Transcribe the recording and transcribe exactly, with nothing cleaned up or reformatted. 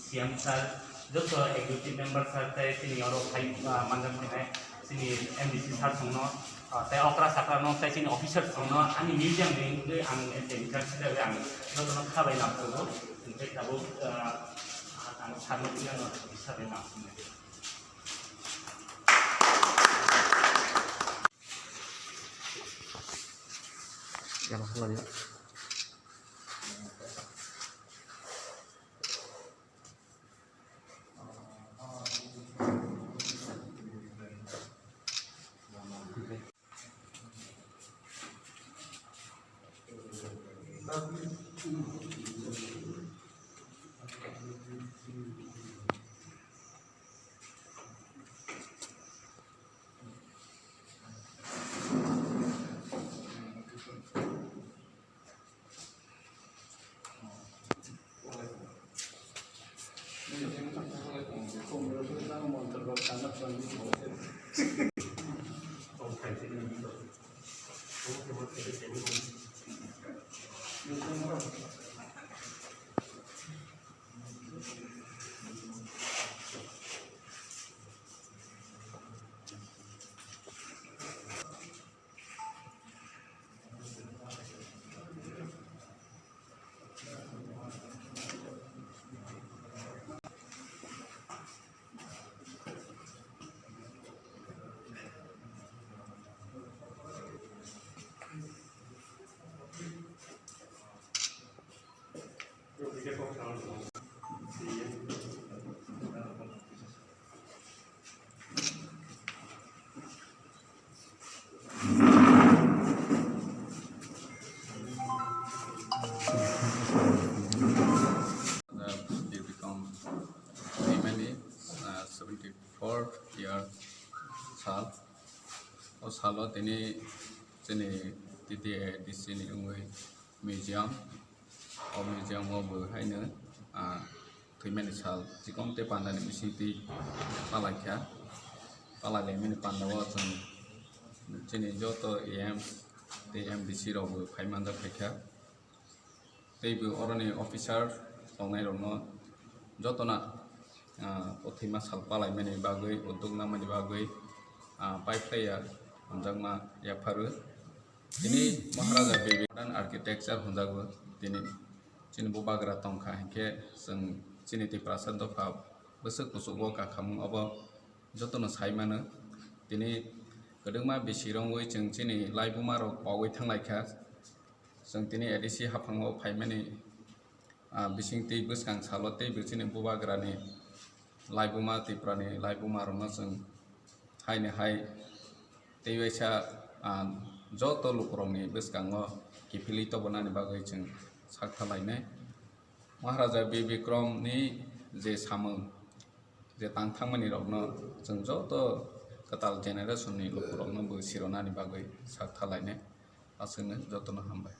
C M sir, joto executive member sir tei chini oro phai, ah, manjak phainai chini M D C sir songno, ah, tei okra sakra no tei chini officer songno ani museum ni wngwi ang tei encourage khlaiwi ang jotono khabai nang phuru, tei tabuk, ah, ang sir no tini ano kisa bai nang phuru. Thwimani, ah, seventy four year sal. O salo tini chini T T A D C ni wngwi museum. O museum o bo haino, ah, thwimani sal chikon tei pandani bisingtwi palaikha. Palailaimani pandao chwng chini joto A M tei M D C rokbo phai manjak phaikha. Tei bo oroni officer tongnairokno jotono, ah, o thwima sal palaimani bagwi, udduk nangmani bagwi, ah, paiphlaiya hamjakma yapharwi. Tini Maharaja Vivekananda Architecture hwnjago. Tini chini bubagra tongkha hinkhe chwng chini Tiprasa dopha bwswk kuchugo kakhamung obo jotono sai mano. Tini kwdwkma bisi rwngwi chwng chini laibumarok pogwi thanglaikha. Chwng tini A D C haphango phaimani, ah, bisingtwi bwskang salo tei bo chini bubagrani laibuma, Tripurani laibumarokno chwng haini hai tei waisa, ah, joto lukurokni bwskango kiphilwi tobonani bagwi chwng sak thalainai. Maharaja Bir Bikramni je samung, je tang thangmani rokno chwng joto kwtal generation ni lukurokno bo sironani bagwi sak thalainai. Aswkno jotono hambai.